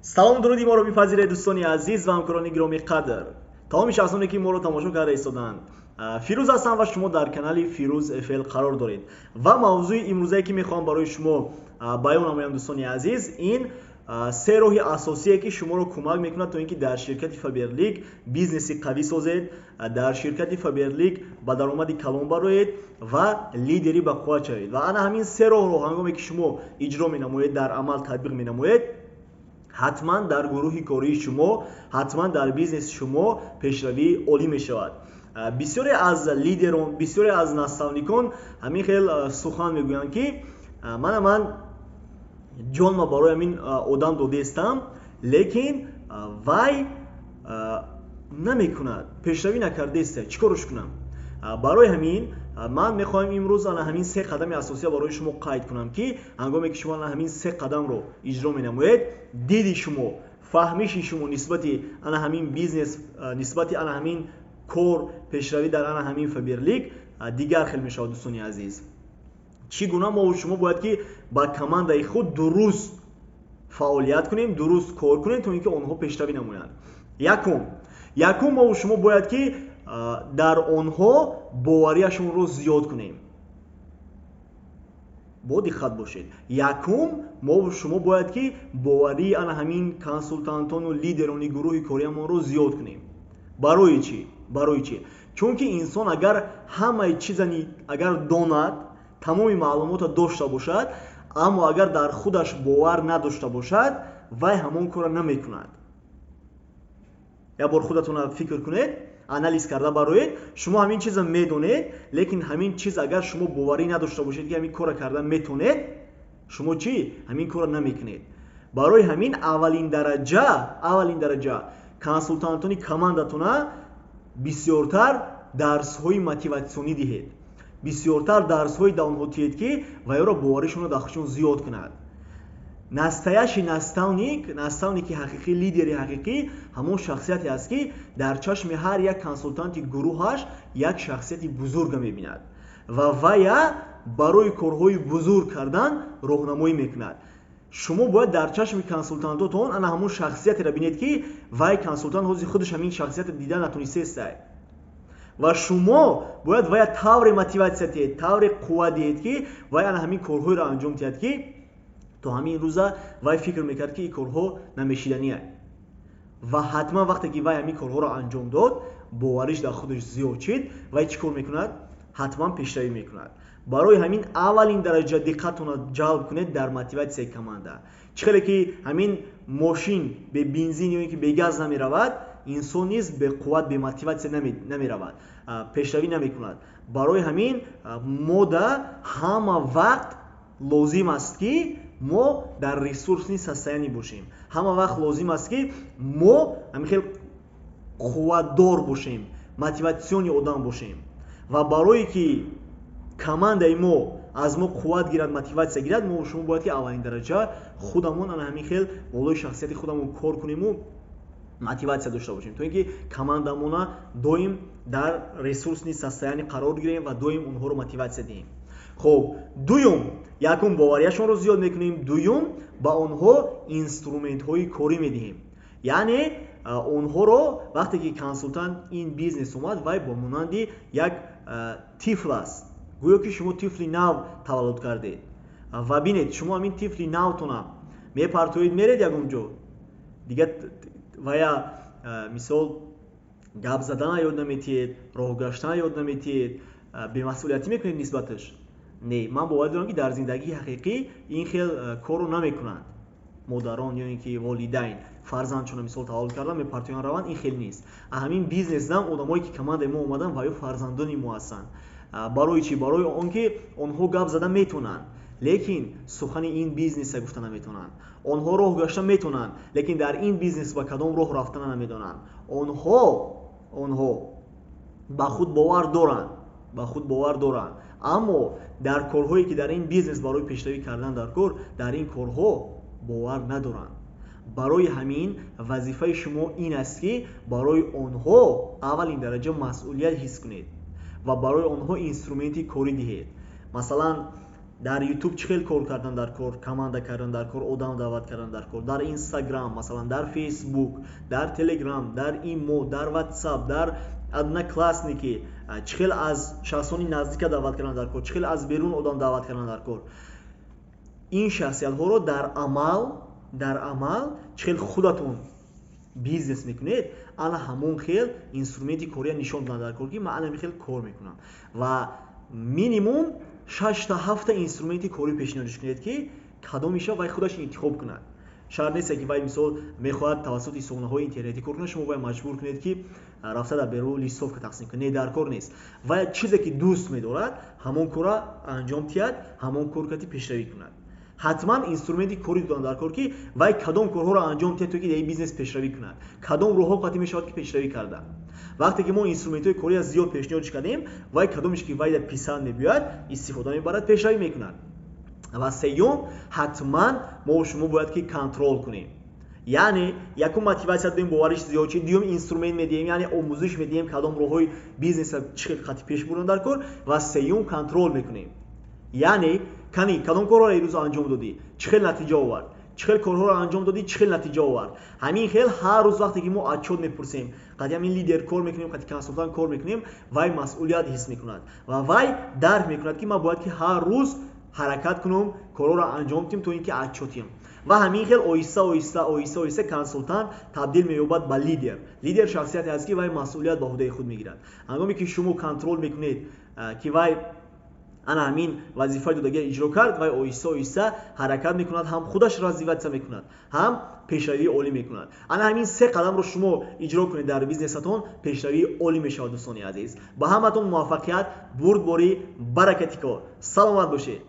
Салом, дуруди моро бипазиред, дӯстони азиз ва ҳамкорони гиромӣ қадр, тамоми шахсоне, ки моро тамошо карда истоданд. Фирӯз ҳастам ва шумо дар канали Фирӯз ФЛ қарор доред. Ва мавзӯи имрӯзае, ки мехоҳам барои шумо баён намоям, дӯстони азиз, ин се роҳи асосие, ки шуморо кӯмак мекунад, то ин ки дар ширкати Фаберлик бизнеси қавӣ созед, дар ширкати Фаберлик ба даромади калон бароед ва лидери бақувват шавед. Ва ана ҳамин се роҳро ҳангоме ки шумо иҷро менамоед, дар амал татбиқ менамоед, ҳатман дар гурӯҳи кории шумо, ҳатман дар бизнеси шумо пешравии олӣ мешавад. Бисёре аз лидерон, бисёре аз наставникон ҳамин хел сухан мегӯянд, ки мана ман ҷонма барои ҳамин одам додаистам, лекин вай намекунад, пешравӣ накардаиста, чӣ корш кунам? Барои ҳамин ман мехоҳам имрӯз ана ҳамин се қадами асосия барои шумо қайд кунам, ки ҳангоме ки шумо ана ҳамин се қадамро иҷро менамоед, диди шумо, фаҳмиши шумо нисбати ана ҳамин бизнес, нисбати ана ҳамин кор, пешравӣ дар ана ҳамин Фаберлик дигар хел мешавад. Дӯстони азиз, чӣ гуна мо шумо бояд ки ба командаи худ дуруст фаъолият кунем, дуруст кор кунем, то ин ки онҳо пешравӣ намоянд? Якум, мо шумо бояд ки дар онҳо боварияшонро зиёд кунем. Бо диққат бошед. Якум, мо шумо бояд ки боварии ана ҳамин консултантону лидерони гурӯҳи кориамонро зиёд кунем. Барои чӣ? Барои чӣ? Чунки инсон агар ҳамаи чизани агар донад, тамоми маълумотро дошта бошад, аммо агар дар худаш бовар надошта бошад, вай ҳамон корро намекунад. Як бор худатонро фикр кунед, анализ карда бароед. Шумо ҳамин чизро медонед, лекин ҳамин чиз агар шумо боварӣ надошта бошед, ки ҳамин корро карда метонед, шумо чӣ ҳамин корро намекунед. Барои ҳамин аввалин дараҷа консултантони командатона бисёртар дарсҳои мотиватсионӣ диҳед, бисёртар дарсҳои да онҳо диҳед, ки вайро боваришонро дар худшон зиёд кунад. Настоящий наставник, наставники ҳақиқӣ, лидери ҳақиқӣ ҳамон шахсияте аст, ки дар чашми ҳар як консултанти гурӯҳаш як шахсияти бузурга мебинад ва вая барои корҳои бузург кардан роҳнамоӣ мекунад. Шумо бояд дар чашми консултантотон ана ҳамон шахсиятеро бинед, ки вай консултант ҳозир худаш ҳамин шахсиятро дида натонистеста. Ва шумо бояд вая тавре мотиватсия диҳед, тавре қувват диҳед, ки вай ана ҳамин корҳоеро анҷом диҳад, ки то ҳамин рӯза вай фикр мекард, ки ин корҳо намешидания. Ва ҳатман вақте ки вай ҳамин корҳоро анҷом дод, бовариш дар худаш зиёд шид, вай чӣ кор мекунад? Ҳатман пешравӣ мекунад. Барои ҳамин аввалин дараҷа диққатонро ҷалб кунед дар мотиватсияи команда. Чӣ хеле ки ҳамин мошин бе бензин ё ин ки бе газ намеравад, инсон низ беқувват, бемотиватсия намеравад, пешравӣ намекунад. Барои ҳамин мода ҳама вақт лозим аст, ки мо дар ресурсный состояние бошем. Ҳама вақт лозим аст, ки мо ҳамин хел қувватдор бошем, мотиватсионный одам бошем. Ва барое ки командаи мо аз мо қувват гирад, мотиватсия гирад, мо шумо бояд ки аввалин дараҷа худамон ана ҳамин хел болои шахсияти худамон кор куниму мотиватсия дошта бошем, то ин ки командамона доим дар ресурсный состояние қарор гирем ва доим онҳоро мотиватсия диҳем. Хуб, дуюм. Якум, боварияшонро зиёд мекунем. Дуюм, ба онҳо инструментҳои корӣ медиҳем. Яъне онҳоро вақте ки консултант ин бизнес омад, вай бо монанди як тифл аст. Гӯё ки шумо тифли нав таваллуд кардед. Ва бинед, шумо ҳамин тифли навтона мепартоед, меред ягон ҷо, дигар вая, мисол, гап задана ёд наметиҳед, роҳ гаштана ёд наметиҳед, бемасъулиятӣ мекунед нисбаташ? Не, ман бовар дорам, ки дар зиндагии ҳақиқӣ ин хел корро намекунанд модарон ё ин ки волидайн. Фарзандшонро, мисол, таваллуд кардан, мепартоянд, раванд, ин хел нест. Ҳамин бизнесдам одамое ки командаи мо омаданд, ва ё фарзандони мо ҳастанд. Барои чӣ? Барои он ки онҳо гап зада метавонанд, лекин сухани ин бизнеса гуфта наметавонанд. Онҳо роҳ гашта метавонанд, лекин дар ин бизнес ба кадом роҳ рафтана намедонанд. Онҳо ба худ бовар доранд, ба худ бовар доранд, аммо дар корҳое ки дар ин бизнес барои пешравӣ кардан дар кор, дар ин корҳо бовар надоранд. Барои ҳамин вазифаи шумо ин аст, ки барои онҳо аввалин дараҷа масъулият ҳис кунед ва барои онҳо инструменти корӣ диҳед. Масалан, Дар YouTube чӣ хел кор кардан дар кор, команда кардан дар кор, одам даъват кардан дар кор, дар Instagram, масалан, дар Facebook, дар Telegram, дар Имо, дар WhatsApp, дар Одноклассники, чӣ хел аз шахсони наздика даъват кардан дар кор, чӣ хел аз берун одам даъват кардан дар кор. Ин шахсиятҳоро дар амал чӣ хел худатон бизнес мекунед, ана ҳамон хел инструменти кория нишон додан дар кор, ки ман ана хел кор мекунам. Ва минимум шашта, ҳафта инструменти корӣ пешниҳодш кунед, ки кадомиша вай худаш интихоб кунад. Шарт нест, ки вай, мисол, мехоҳад тавассути сомонаҳои интернетӣ кор кунад, шумо бояд маҷбур кунед, ки рафта дар берун листовка тақсим кунед. Не, дар кор нест. Вай чизе ки дӯст медорад, ҳамон корра анҷом диҳад, ҳамон кор кати пешравӣ кунад. Ҳатман инструменти корӣ додан дар кор, ки вай кадом корҳоро анҷом диҳад, то ки дар ин бизнес пешравӣ кунад, кадом роҳҳо қатӣ мешавад, ки пешравӣ карда. Вақте ки мо инструментҳои кория зиёд пешниҳодш кардем, вай кадомеш ки вай дар писанд мебиёяд, истифода мебарад, пешравӣ мекунад. Ва сеюм, ҳатман мо шумо бояд ки контрол кунем. Яъне якум, мотиватсия додем, бовариш зиёд шид. Дуюм, инструмент медиҳем, яъне омӯзиш медиҳем, кадом роҳҳои бизнеса чӣ хел қати пеш бурдан дар кор. Ва сеюм, контрол мекунем, яъне кани, кадом корҳоро ирӯз анҷом додӣ, чӣ хел натиҷа овард, чӣ хел корҳоро анҷом додӣ, чӣ хел натиҷа овард. Ҳамин хел ҳар рӯз вақте ки мо отчёт мепурсем, қати ҳамин лидер кор мекунем, қати консултант кор мекунем, вай масъулият ҳис мекунад ва вай дарк мекунад, ки ман бояд ки ҳар рӯз ҳаракат кунам, корҳоро анҷом диҳем, то ин ки отчёт диҳам. Ва ҳамин хел оҳиста оҳиста, оҳиста оҳиста консултант табдил меёбад ба лидер. Лидер шахсияте аст, ки вай масъулият ба ӯҳдаи худ мегирад. Ҳангоме ки шумо контрол мекунед, ки вай ана ҳамин вазифаи додагиро иҷро кард, вай оҳиста оҳиста ҳаракат мекунад, ҳам худаш развиваться мекунад, ҳам пешравии олӣ мекунад. Ана ҳамин се қадамро шумо иҷро кунед, дар бизнесатон пешравии олӣ мешавад. Дӯстони азиз, ба ҳаматон муваффақият, бурдборӣ, баракати кор, саломат бошед.